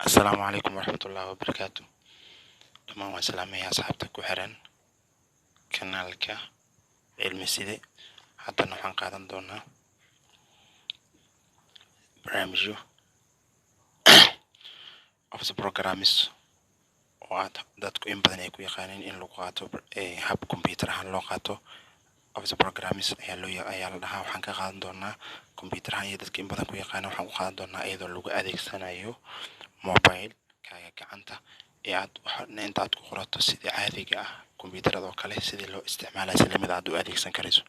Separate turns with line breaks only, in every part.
Asalaamu calaykum waraxmatullaahi wabarakaatu. Dhammaan waan salaamayaa asxaabta ku xiran kanaalka Cilmi Side. Haddana waxaan qaadan doonaa barnaamijyo office programs oo aad dadku in badan ay ku yaqaaniin in lagu qaato hab computer ahaan loo qaato. Office programs ayaa loo ayaa la dhahaa. Waxaan ka qaadan doonaa computer ahaan iyo dadka in badan ku yaqaana. Waxaan ku qaadan doonaa iyadoo lagu adeegsanayo mobile kaaga gacanta ee aad inta aad ku qorato sidii caadiga ah computerada oo kale sidii loo isticmaalayo si lamid aad u adeegsan karayso.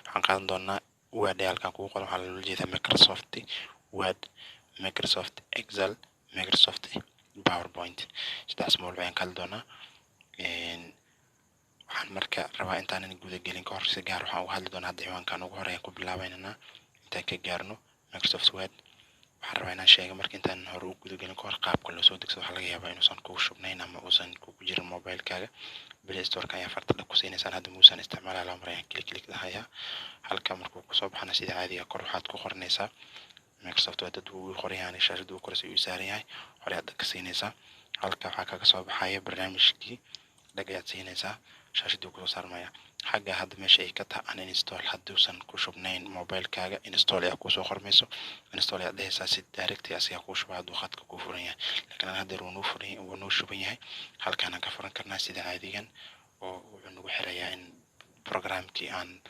Waxaan qaadan doonaa Word ee halkan kugu qoran. Waxaa loola jeedaa Microsoft Word, Microsoft Excel, Microsoft PowerPoint. Saddexdaas mawduuc ayaan ka hadli doonaa. Waxaan marka rabaa intaanan guda gelin ka hor, si gaar waxaan uga hadli doonaa hadda ciwaankan ugu horeeyaan ku bilaabaynana intaan ka gaarno Microsoft Word. Waxaan rabaa inaan sheego marka, intaanan hore u guda gelin ka hor, qaabka loo soo degsado. Waxaa laga yaabaa inuusan kugu shubnayn ama uusan kugu jirin mobilekaaga. Play Storeka ayaa farta dhag ku siinaysaan. Hadda muusan isticmaalaya, laba mar ayaan click click dhahayaa. Halka markuu kusoo baxana, sida caadiga kor waxaad ku qoranaysaa Microsoft Word. Dad wuu qoran yahay, shaashadda uu koraysa uu saaran yahay, hore aad dhag ka siinaysaa. Halka waxaa kaga soo baxaya barnaamijkii, dhag ayaad siinaysaa, shaashadii kusoo saarmaya. Xagga hadda meesha ay ka tahay uninstall, hadduusan ku shubnayn mobilekaaga, install ayaa kusoo qormayso. Install ayaad dhehaysaa, si direct asigaa kuu shuba hadduu khadka kuu furan yahay. Laakiin aan haddeer wuu noo shuban yahay. Halkaanaan ka furan karnaa sida caadigan oo wuxuu nagu xirayaa in programkii aan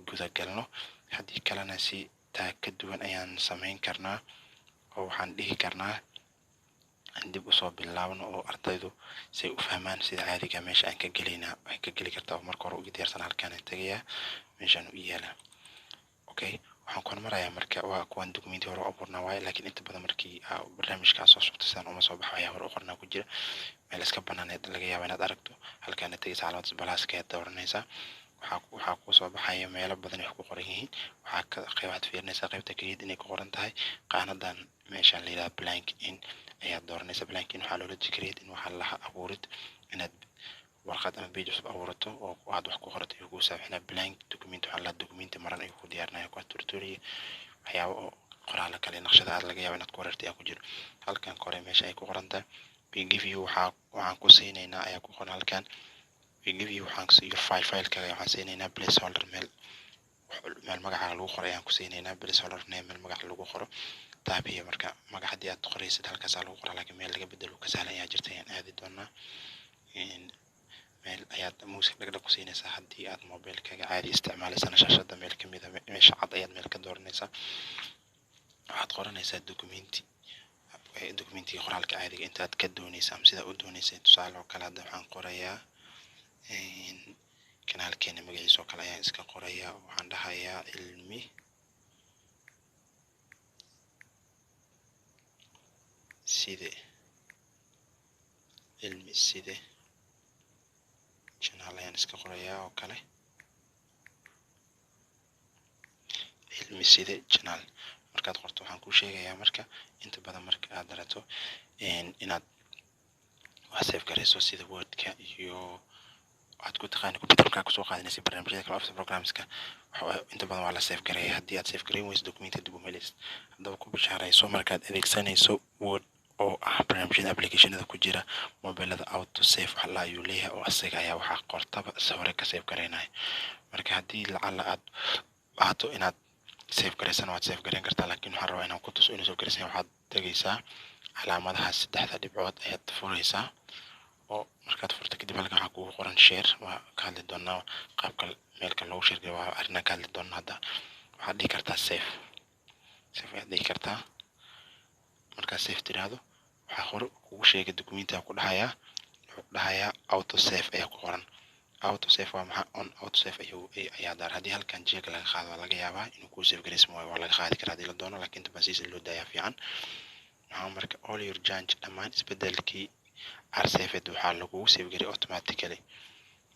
guda galno. Haddii kalena si taa ka duwan ayaan samayn karnaa oo waxaan dhihi karnaa aan dib usoo bilaabno oo ardaydu si ay u fahmaan sida caadiga meesha aan ka gelaynaa waxay ka geli kartaa. Oo marka hore ugu diyaarsan halkaan tegayaa, meeshaan u yaalaa. Okay, waxaan ku hormarayaa marka waa kuwan documenti hore u abuurnaa waaye, laakiin inta badan markii barnaamijkaa soo socto sidaan uma soo baxo. Ayaa hore u qornaa ku jira meel iska banaaneed laga yaaba inaad aragto. Halkaana tegaysa, calaamad plus-ka ayaad dooranaysaa. Waxaa kusoo baxaya meelo badan ay wax ku qoran yihiin. Waxaa ka qayb waxaad fiirinaysaa qaybta create inay ku qoran tahay. Qaanadan meeshaan la yidhaha blank in ayaad dooranaysaa. Blank in waxaa loola jeeda create in waxaa laha abuurid, inaad warqad ama page cusub abuurato oo aad wax ku qorato ayuu kuu saamaxinaa. Blank document waxaa la documenti maran ayuu ku diyaarinaya, kuwa turturiya waxyaabo oo qoraalo kale, naqshada aad laga yaabo inaad ku wareertay ayaa ku jiro. Halkan kore meesha ay ku qoran tahay "We give you", waxaan ku siinaynaa ayaa ku qoran halkan. "We give you", waxaan your file, filekaaga waxaan siinaynaa placeholder, meel magacaaga lagu qoro ayaan ku siinaynaa. Placeholder name, meel magaca lagu qoro taabiya. Marka magac haddii aad qoraysid halkaasaa lagu qoraa, laakiin meel laga bedelo ka sahlan ayaa jirta ayaan aadi doonaa. Meel ayaad muuska dhagdhag ku siinaysaa. Haddii aad mobilkaaga caadi isticmaalaysana, shaashada meel kamid a meesha cad ayaad meel ka dooranaysaa. Waxaad qoranaysaa documenti, documentiga qoraalka caadiga intaad ka doonaysa ama sidaa u doonaysa. Tusaale oo kale, hadda waxaan qorayaa kanaalkeena magaciisa oo kale ayaan iska qorayaa. Waxaan dhahayaa Cilmi Side, Cilmi Side Channel ayaan iska qorayaa oo kale, Cilmi Side Channel. Markaad qorto, waxaan kuu sheegayaa marka inta badan marka aad darato inaad wax save garayso sida Wordka iyo waxaad ku taqaani computerka kusoo qaadanaysa barnaamijyada kale office programska, inta badan waa la save gareeya. Haddii aad save gareyn weyso, documenta dib uma helaysid. Haddaba ku bishaarayso, markaad adeegsanayso Word oo ah barnaamijyada applicationada ku jira mobilada, auto save wax la ayuu leeyahay oo asaga ayaa waxaa qortaba sawire ka save gareynaya. Marka haddii lacala aad ahaato inaad save garaysana, waad save gareyn kartaa, laakiin waxaan rabaa inaan ku tuso inuu save garaysan. Waxaad tegaysaa calaamadaha saddexda dhibcood ayaad furaysaa oo markaad furto kadib halkan waxaa kugu qoran share. Waa ka hadli doonaa qaabka meelka loogu share gareeyo, waa arrinaan ka hadli doonaa. Hadda waxaad dhihi kartaa save. Save ayaad dhihi kartaa. Markaad save tiraahdo, waxaa hore kugu sheegay documentiga ku dhahayaa, wuxuu ku dhahayaa auto save ayaa ku qoran. Auto save waa maxaa? On auto save ayuu ayaa daar. Haddii halkan check laga qaado, waa laga yaabaa inuu kuu save garaysmo waayo. Waa laga qaadi karaa haddii la doono, laakiin inta badan siisa loo daayaa fiican. Maxaa marka all your change, dhammaan isbedelkii, are saved, waxaa lagugu save garay automatically.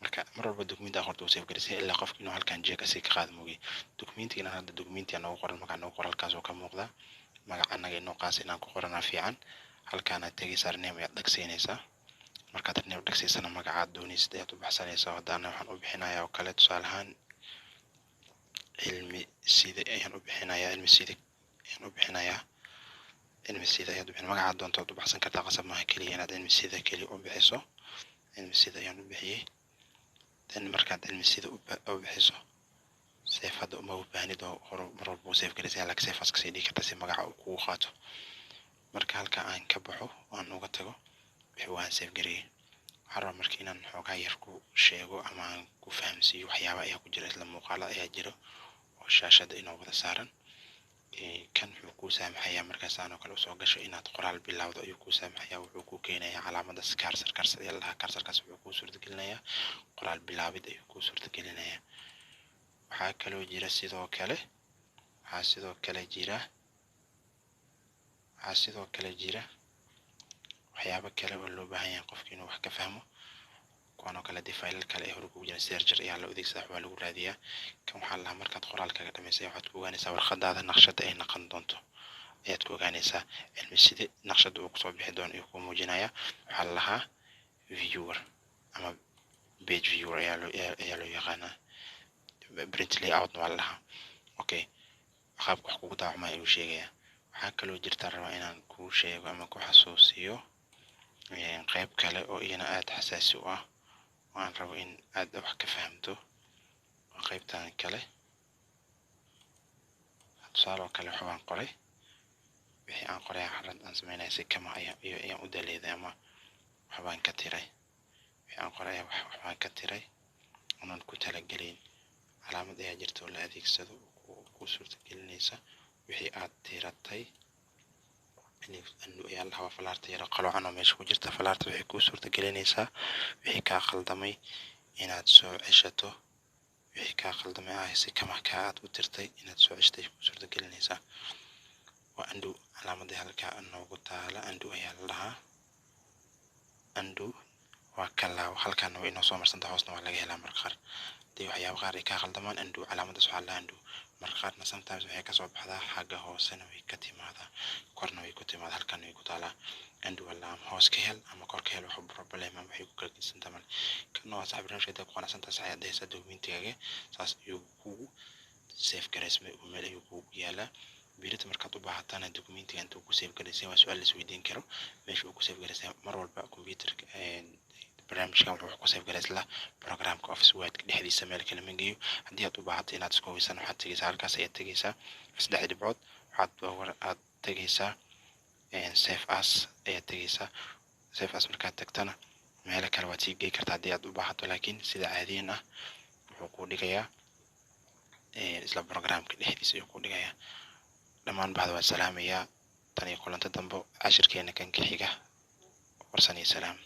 Marka mar walba documenti aa qorto uu save garaysay ilaa qofka inuu halkan check asiga ka qaado moogiye. Documentigan hadda documenti noogu qoran, magaca noogu qoran halkaas oo ka muuqda, magaca annaga inoo qaas inaan ku qoranaa fiican. Halkaanaad tegaysaa, rename ayaad dhagsiinaysaa. Markaad rename dhagsiisana, magacaad doonaysid ayaad u baxsanaysaa. Haddaana waxaan u bixinayaa oo kale, tusaale ahaan, Cilmi Side ayaan u bixinayaa, Cilmi Side ayaan u bixinayaa. Cilmi Sida ayaad u bixin, magacaad doonto waad u baxsan kartaa. Qasab maaha keliya inaad Cilmi Sida keliya u bixiso. Cilmi Sida ayaan u bixiyey. Then markaad Cilmi Sida u bixiso, save hadda uma baahnid oo hore mar walba uu save garaysaya, laakiin save as kasii dhigi kartaa si magaca uu kugu qaato. Marka halka aan ka baxo, aan uga tago wixii waan save gareeyey. Waxaan rabaa marka inaan xoogaa yar ku sheego ama aan ku fahamsiiyo waxyaaba ayaa ku jira isla muuqaala ayaa jira oo shaashada inoo wada saaran. Kan wuxuu kuu saamaxayaa markaas aan oo kale usoo gasho inaad qoraal bilowdo ayuu kuu saamaxayaa. Wuxuu kuu keenayaa calaamadaas cursor. Cursor ayaa la dhahaa. Cursorkaas wuxuu kuu suurtagelinayaa qoraal bilaabid ayuu kuu suurtagelinayaa. Waxaa kaloo jira sidoo kale, waxaa sidoo kale jira waxyaabo kale oo loo baahan yahay qofka inuu wax ka fahmo. Kuwan oo kale dee faylal kale ee hore kugu jira, search ayaa loo adeegsadaa, waxbaa lagu raadiyaa. Kan waxaa la dhahaa markaad qoraalkaaga dhamaysay, waxaad ku ogaanaysaa warqadaada naqshadda ay noqon doonto ayaad ku ogaanaysaa. Cilmi Side naqshadda uu kusoo bixi doono ayuu kuu muujinayaa. Waxaa la dhahaa viewer ama page viewer ayaa loo yaqaanaa, print layoutna waa la dhahaa. Okay, qaabka wax kugu daawacmaya ayuu sheegayaa. Waxaa kaloo jirta rabaa inaan kuu sheego ama ku xasuusiyo qayb kale oo iyana aada xasaasi u ah oo aan rabo in aad wax ka fahamto. Waa qaybtan kale. Tusaale oo kale, wax baan qoray. Wixii aan qoray xarad aan sameynaya si kama ayaa ayaan u daleeday ama waxbaan ka tiray. Wixii aan qoray waxbaan ka tiray onan ku talagelin. Calaamad ayaa jirta oo la adeegsado oo kuu suurtagelinaysa wixii aad tiratay. Undo ayaa la dhahaa. Falaarta yaro qaloocan oo meesha ku jirta, falaarta waxay kuu suurtagelinaysaa wixii kaa khaldamay inaad soo ceshato. Wixii kaa khaldamay ah si kama kaa aad u tirtay inaad soo ceshatay kuu suurtagelinaysaa. Waa undo calaamadii halkaa noogu taala. Undo ayaa la dhahaa. Undo waa kalaaw. Halkaana way inoo soo marsanta, hoosna waa laga helaa. Marka qaar hadii waxyaaba qaar ay kaa khaldamaan, undo calaamadaas waxaa la dhahaa undo. Marka qaarna sometimes waxay kasoo baxdaa xagga hoosena way ka timaadaa, korna way ku timaadaa, halkaana way ku taalaa. Undo waa la ama hoos ka hel ama kor ka hel, wax problem ama waxay ku kala gedisantaa male. Kana waa sax. Barnaamijka hadii ku qanacsantahay, sax ayaad dhehaysaa. Documentigaaga saas ayuu kugu save garaysmay oo meel ayuu kugu yaalaa. Berita markaad u baahatana, documentiga intuu ku save garaysay waa su-aal la isweydiin karo. Meesha uu ku save garaysay mar walba computerka barnaamijkan wuxuu ku save garay isla programka Office Wordka dhexdiisa, meel kale ma geeyo. Haddii aad u baahato inaad isku hubisan, waxaad tegeysaa halkaas ayaad tegeysaa, saddex dhibcood, waxaad aad tegeysaa save as ayaad tegeysaa. Save as markaad tagtana, meelo kale waad sii gey kartaa haddii aad u baahato, laakiin sida caadiyan ah wuxuu kuu dhigayaa isla programka dhexdiisa ayuu kuu dhigayaa. Dhammaan baxda waan salaamayaa. Tan iyo kulanta dambo, cashirkeena kan ka xiga, warsan iyo salaam.